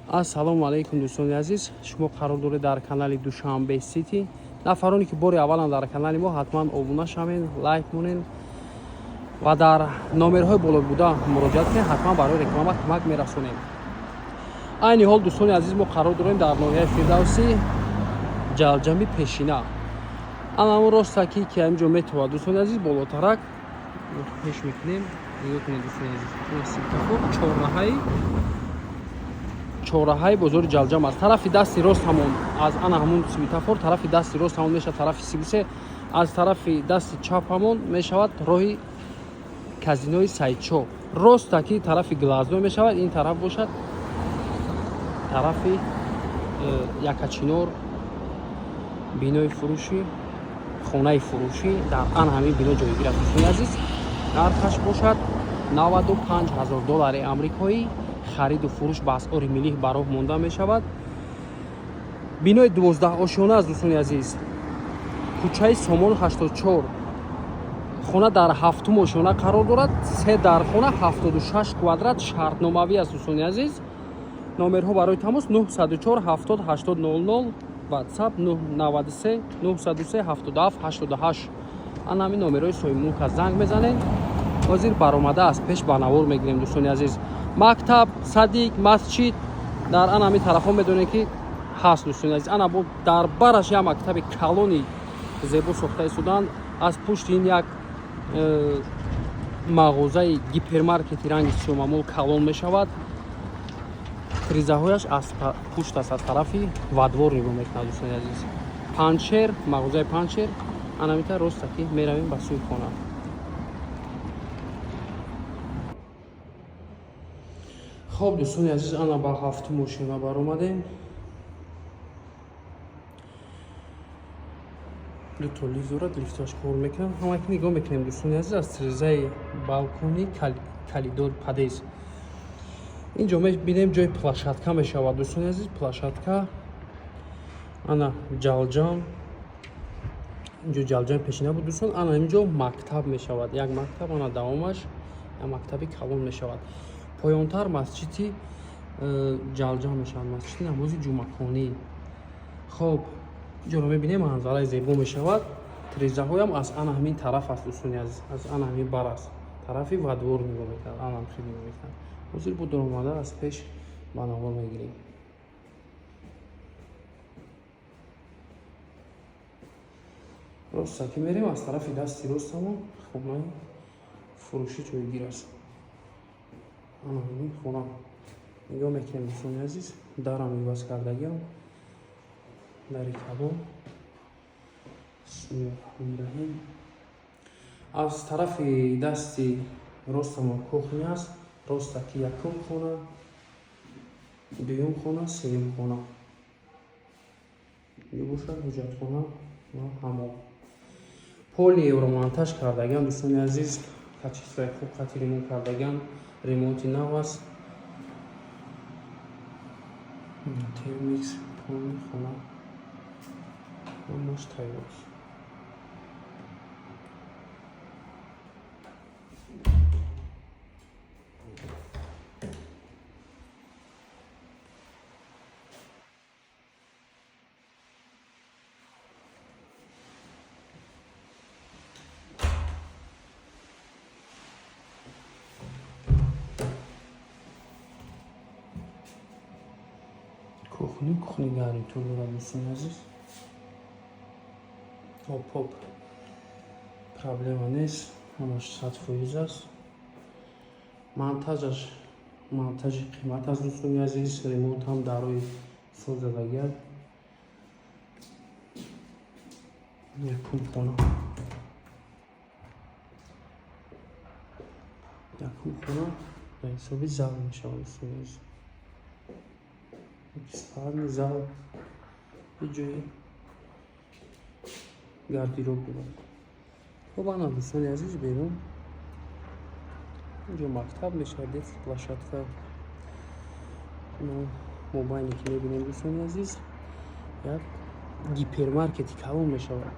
Ассалому алайкум, дӯстони азиз. Шумо қарор доред дар канали Душанбе Сити. Нафароне ки бори аввалан дар канали мо, ҳатман обуна шавед, лайк монед ва дар номерҳои болобуда муроҷиат кунед. Ҳатман барои реклама кӯмак мерасонем. Айни ҳол, дӯстони азиз, мо қарор дорем дар ноҳияи Фирдавсӣ, Ҷалҷами пешина. Ана ҳамон ростаки ки ҳаминҷо метавад, дӯстони азиз, болотарак пеш мекунем. Нигоҳ кунед, дӯстони азиз, светофор, чорраҳаи бозори Ҷалҷам аст. Тарафи дасти рост ҳамон аз ана ҳамун светофор тарафи дасти рост ҳамон мешавад тарафи 33, аз тарафи дасти чап ҳамон мешавад роҳи казинои Сайдшо, ростаки тарафи Глазной мешавад, ин тараф бошад тарафи Якачинор. Бинои фурӯшӣ, хонаи фурӯшӣ дар ан ҳамин бино ҷойгир аст, дӯстони азиз. Нархаш бошад 95 ҳазор доллари амрикоӣ. Хариду фурӯш ба асъори миллӣ ба роҳ монда мешавад. Бинои 12 ошёна аст, дӯстони азиз. Кӯчаи Сомон, 84. Хона дар ҳафтум ошёна қарор дорад. Се дархона, 76 квадрат, шартномавӣ аст, дӯстони азиз. Номерҳо барои тамос: 904 70 80 00, WhatsApp 93 903 77 88. Ана ҳамин номерҳои соҳибмулк аст, занг мезанед. Ҳозир баромада аз пеш ба навор мегирем, дӯстони азиз. Мактаб, садик, масҷид дар ана ҳамин тарафҳо медонед ки ҳаст, дӯстони азиз. Ана бо дар бараш як мактаби калони зебо сохта истоданд. Аз пушти ин як мағозаи гипермаркети ранги сиёмамол калон мешавад. Тризаҳояш аз пушт аст, аз тарафи во двор нигоҳ мекунад, дӯстони азиз. Панчер, мағозаи Панчер. Анамита ростаки меравем ба сӯи хона. Хоб, дӯстони азиз, ана ба ҳафтум ошёна баромадем. Дуто лифт дорад, лифташ кор мекунад. Ҳамаки нигоҳ мекунем, дӯстони азиз, аз тирезаи балкони, коридор, подъезд. Инҷо мебинем, ҷои площадка мешавад, дӯстони азиз, площадка. Ана Ҷалҷам, инҷо Ҷалҷам пешина буд, дӯстон. Ана инҷо мактаб мешавад, як мактаб, ана давомаш як мактаби калон мешавад. Поёнтар масҷиди Ҷалҷам мешавад, масҷиди намози ҷумъахонӣ. Хоб, инҷоро мебинем, манзараи зебо мешавад. Тирезаҳоям аз ана ҳамин тараф аст, дӯстони азиз, аз ана ҳамин бар аст, тарафи во двор нигоҳ мекунад, анам хел нигоҳ мекунад. Ҳозир бо дуромада аз пеш ба навор мегирем. Ростаки мерем, аз тарафи дасти ростамон хонаи фурӯшӣ ҷойгир аст. Ана ҳамин хона, нигоҳ мекунем, дӯстони азиз. Дарам иваз кардагиам, дари калон. Бисмиллоҳирраҳмонирраҳим. Аз тарафи дасти ростамон кухня аст. Ростаки якум хона, дуюм хона, сеюм хона ё бошад ҳуҷҷатхона ва ҳамом. Поли евромонтаж кардагиам, дӯстони азиз, качествои хуб хати ремонт кардагиам, ремонти нав аст. Термикс, поли хона ҳамаш тайёр аст. Кухни, кухни гарнитур дорад, дӯстони азиз. Об проблема нест, ҳамаш 100% аст. Монтажаш монтажи қимат аст, дӯстони азиз. Ремонт ҳам дар рӯи сол задагиад. Якум хона, якум хона ба ҳисоби зал мешавад, дӯстони азиз. Спальни, зал, ҷои гардероб дорад. Хоб, ана, дӯстони азиз, берун инҷо мактаб мешавад, детский площадка. Мобайне ки мебинем, дӯстони азиз, як гипермаркети калон мешавад,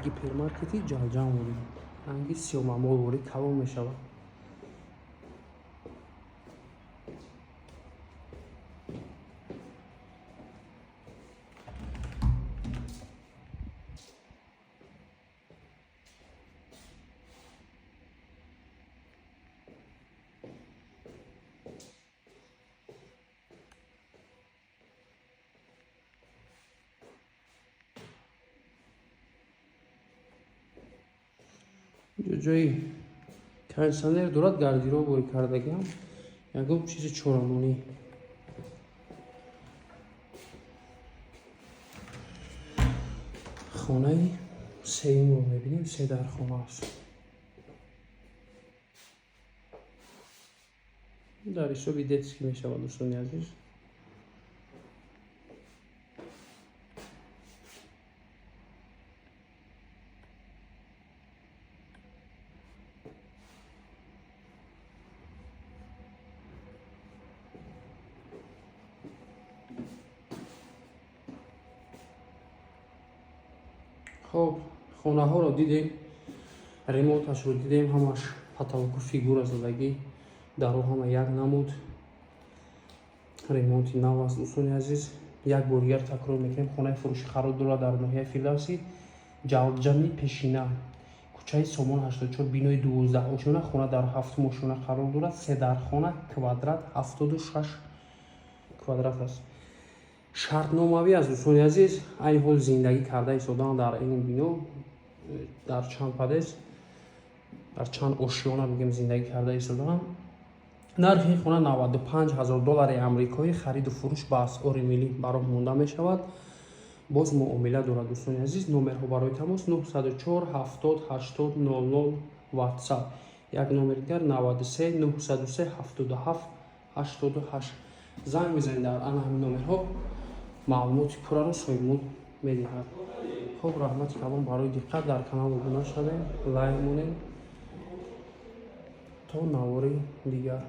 гипермаркети Ҷалҷамворӣ, ранги сиёмамолворӣ калон мешавад. Ҷои кондитсионер дорад, гардероб бори кардагиам, ягон чизи чорамонӣ. Хонаи сеюмро мебинем, се дар хона аст. Дар ҳисоби детский мешавад, дӯстони азиз. Хоб, хонаҳоро дидем, ремонташро дидем, ҳамаш потолоку фигура задагӣ, даро ҳама як намуд, ремонти нав аст, дӯстони азиз. Як бор дигар такрор мекунем, хонаи фурӯшӣ қарор дорад дар ноҳияи Фирдавсӣ, Ҷалҷами пешина, кӯчаи Сомон 84, бинои 12 ошёна, хона дар ҳафтум ошёна қарор дорад, се дар хона, квадрат 76 квадрат аст. Шартномавӣ аст, дӯстони азиз. Айни ҳол зиндагӣ карда истодаанд дар ин бино, дар чанд подъезд, дар чанд ошёна бигем, зиндагӣ карда истодаанд. Нархи ин хона 95 ҳазор доллари амрикоӣ, хариду фурӯш ба асъори миллӣ ба роҳ монда мешавад. Боз муомила дорад, дӯстони азиз. Номерҳо барои тамос 904 70 80 00, WhatsApp. Як номер дигар 93 903 77 88. Занг мезанед дар ана ҳамин номерҳо, маълумоти пурраро соҳибмулк медиҳад. Хуб, раҳмати калон барои диққат. Дар канал обуна шавем, лайк монем, то навори дигар.